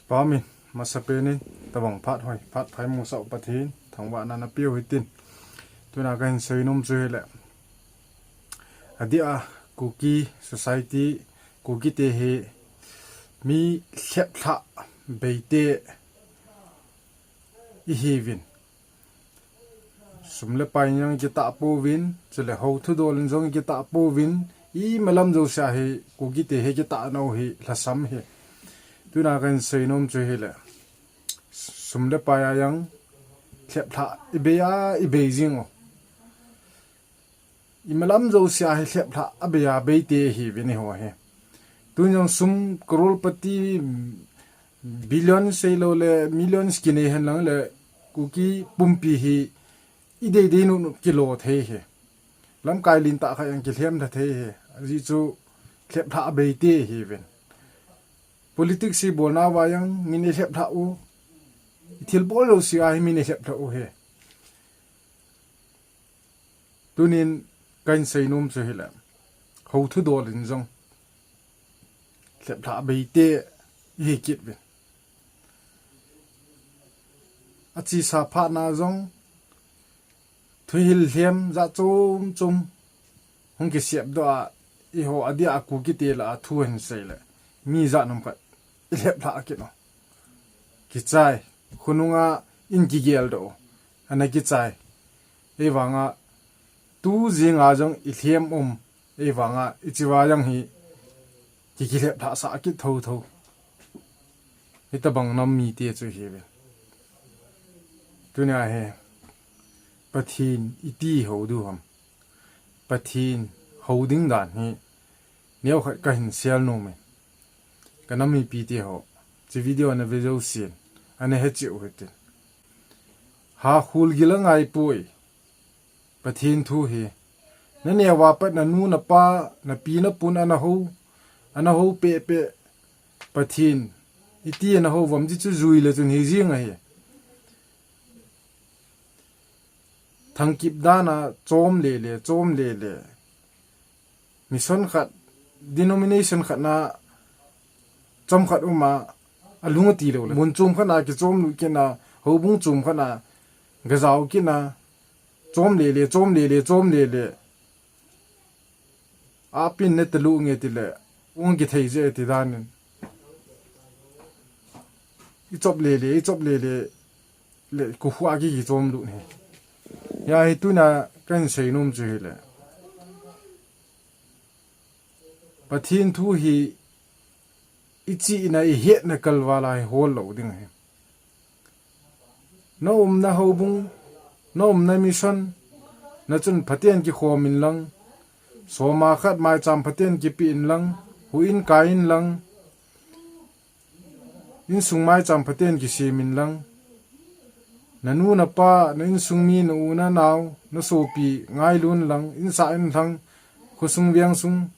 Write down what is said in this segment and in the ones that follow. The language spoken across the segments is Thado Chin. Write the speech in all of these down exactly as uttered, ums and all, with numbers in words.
Pamin, masapen in, tabang phat hoi, phat phai musah Pathen thangvahna napeu hitin. Tuna kahin seinom chu hile, adeh a Kuki society, Kukite hi mi lheplhah beite ihiuvin. Sum le pai in jong ikitah pouvin, chule hou thudol in jong ikitah pouvin, imalam jousea hi Kukite hi kitah nau hi lhasam hi. Tuna kahin seinom chu hile, sum le pai a jong lheplhah ibei a ibei jing u. Imalam jousea hi lheplhah abei a beite ihiuvin eiho hi. Tun jong sum crorepati, billion seilou le millions kinei henlang le Kuki pumpi hi ideidei nunut kilo thei hi. Lamkai lentah khat jong kilhem lha thei hi. Ajeh chu lheplhah abeite ihiuvin. Politics ibolna uva jong min ilheplhah u. Ithilbol jousea hi min ilheplhah u hi. Tunin kahin seinom chu hile, hou thudol in jong lheplhah beite ihi kit uvin. Achesa phatna jong thuhil lhem jat chom chom hung kisepdoh a, eiho adeh a Kukite lah a thu hin seile, mi jat nam khat ilheplhah kit u. Kichai, khonunga in kigeldoh u, ana kichai. Eivanga tu jinga jong ilhem um, eivanga icheva jong hi ki kilheplhah sah kit thotho. Hitabang nam mite chu ihiuvin. Tunia hi Pathen iti hou diu ham? Pathen hou ding dan hi neokhat kahin seinom e. Kanam mipite ho, hiche video nave jousen ana hecheh u hitin. Hakhol gil angaipoi Pathen thu hi. Naneo a pat nanu napa, napi napun ana hou, ana hou pehpeh Pathen iti ana hou uvam, hichu jui le chun hijing ahi. Thangkip dan a chom lele, chom lele. Mission khat, denomination khat na chomkhat um a, alung ati lou le, mun chom khat na kichomlut kit na, houbung chom khat na gajao kit na, chom lele, chom lele, chom lele. Apin netalu nge tile, hung kithei je ti danin. Ichop lele, ichop lele, le kukhu a ki kichomlut hi. Hia hi tuna kahin seinom chu hile, Pathen thu hi ichihna ihetna kalval a hi hol lou ding ahi. Naumna houbung, naumna mission, nachun phaten kikhom inlang, soma khat maicham phaten kipe inlang, huhhing kai inlang, insung maicham phaten kisem inlang, nanu napa, na insung mi, na u na nao, nasopi ngailu inlang, insah inlang, khosung vengsung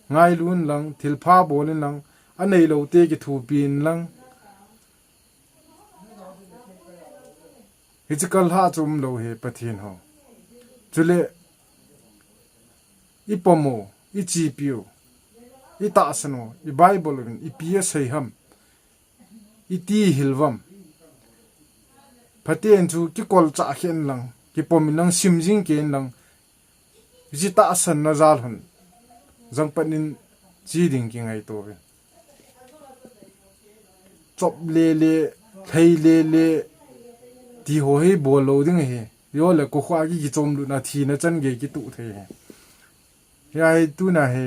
ngailu inlang, thilpha bol inlang, aneiloute kithopi inlang. Hiche kalhah chu umlou hi Pathen ho. Chule ipom u, ichepi u, itahsan u, iBible uvin ipi asei ham, iti hil uvam? Phaten chu kikolchah khen lang, kipom inlang, simjing kei inlang, hiche tahsanna jal hon jangpat in che ding kingaito uve. Chop lele, lhei lele, ti ho hi bol lou ding ahi. Hijole kukhu a ki kichomlutna thina changei kituh thei ahi. Hia hi tuna hi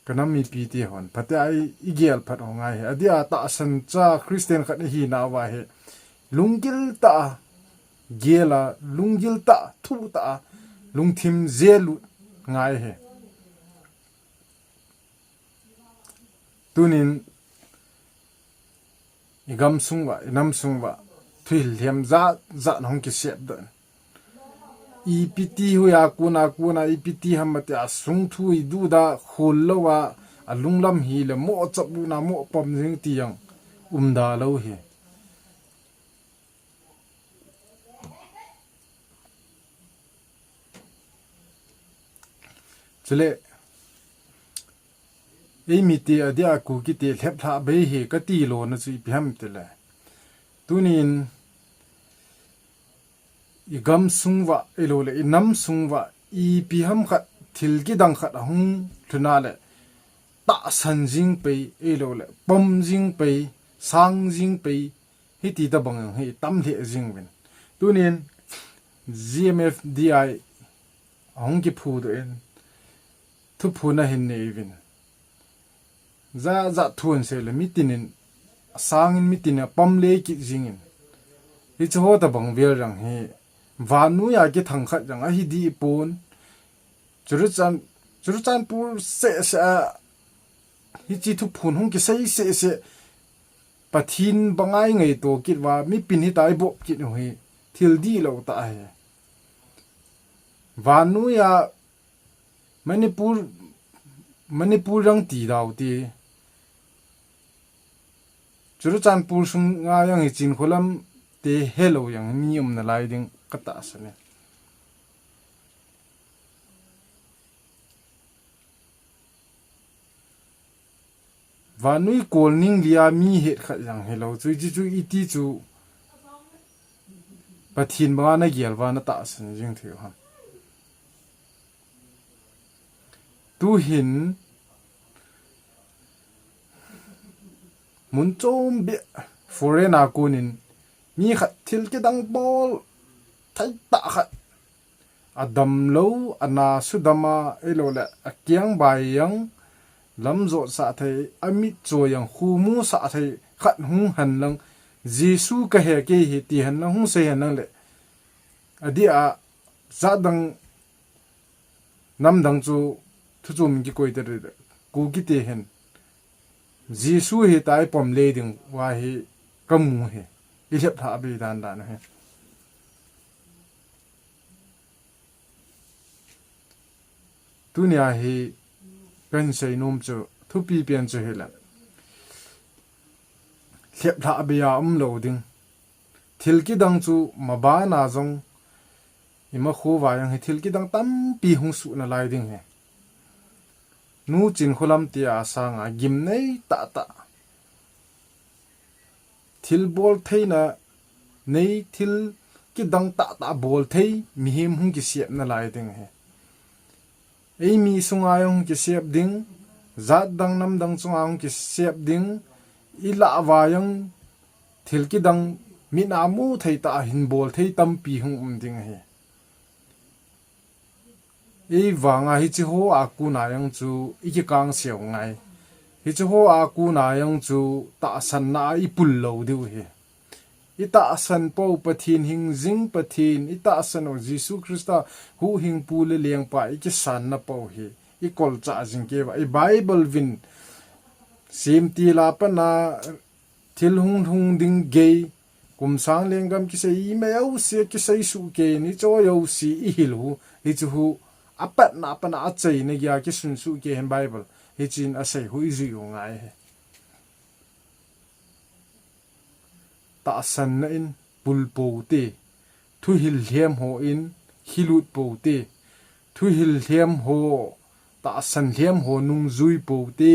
kanam mipite hon phatea igel phat u ngai ahi. Adeh a tahsan cha Christian khat ihinauva hi lunggil tah a gel a, lunggil tah, thuh tah a lungthim jelut ngai ahi. Tunin igamsung uva, inamsung uva thuhil lhem jat jat hung kisepdoh in, ipiti hoiya kona kona ipiti ham tia sung thu iduda khol louva, alunglam hile mo choplutna mo pom jing ti jong umda lou hi. Chule Eimi te adia Kuki te lhep lha bei hi kati lona chu ipi ham tile, tunin i gam sung uva, ahilou le i nam sung uva, ipi ham khat, thil kidang khat ahung lhun a le, tahsan jing pei, ahilou le pom jing pei, sang jing pei, hiti tabang hi tam lheh jing uvin. Tunin G M F D I ahung kiphu doh in, thuphon ahin nei uvin. Jat jat thu ahin sei le, mitin in, asang in mitin in apom le kit jing in. Hiche ho tabang vel jong hi, vannoi a kithang khat jong ahi dih pon. Churachan-, Churachandpur seh seh a, hiche thuphon hung kisei seh seh, Pathen banga i ngaito kit uva, mipin hitia i bop kit u hi, thil dihlou tah ahi. Vannoi a Manipur, Manipur jong ti dau te, Churachandpur sunga jong hi Chinkholam te helou jong mi um nalai ding katahsan e. Vannoi kol ning lia mi het khat jong hilou chu, hiche chu iti chu Pathen banga nagel uva natahsan jing thei u ham. Tuhin mun chom beh, foreign a konin mi khat thil kidang bol thei tah khat, adamlou, ana sudam a, ahilou le akiang bai jong, lam jot sah thei, amit cho jong, khomu sah thei khat hung hen lang, Jesu kahe kei hi ti hen lang, hung sei hen lang le, adeh a jat dang, nam dang chu thu chom in kikoi tadeh, Kuki te hin Jesu hitia i pom le ding uva hi kamu hi, i lhep lha bei dan dan u hi. Tunia hi kahin sei nom chu, thupi pen chu hile, lhep lha bei a umlou ding. Thil kidang chu maban a jong, ima kho uva jong hi thil kidang tampi hung suh nalai ding hi. Nu Chinkholam te a sanga gimnei tah tah, thil bol theina nei, thil kidang tah tah bol thei mihem hung kisep nalai ding hi. Eimi sunga jong hung kisep ding, jat dang nam dang chunga hung kisep ding, i lah uva jong thil kidang mit a mu thei tah a hin bol thei tampi hung um ding ahi. Ei vanga hiche ho a kona jong chu i kikang seu ngai. Hiche ho a kona jong chu tahsanna a i pul lou diu hi. I tahsan pou Pathen hingjing Pathen, i tahsan u Jesu Christa huhhingpu le lengpa i kisanna pou hi, i kolchah jing kei uva, i Bible vin, semtil a pat a thil hung lhung ding gei, kum sang lenggam kisei, ima jouse kisei suh kei in, hiche jouse i hil u, hiche u, apatna a pat a achaina geiya kisun suh kei in Bible, hichun asei u i jui u ngai hi. Tahsanna in pul pou te, thuhil lhem ho in khilut pou te, thuhil lhem ho, tahsan lhem ho nungjui pou te,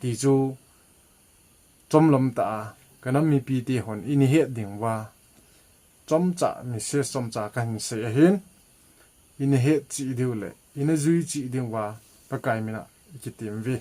ti chu chomlam tah a, ka nam mipi te hon i na het ding uva, chomcha, message chomcha kahin sei ahin, i na het cheh diu le, i na jui cheh ding uva, Pakai mina i kitem uve.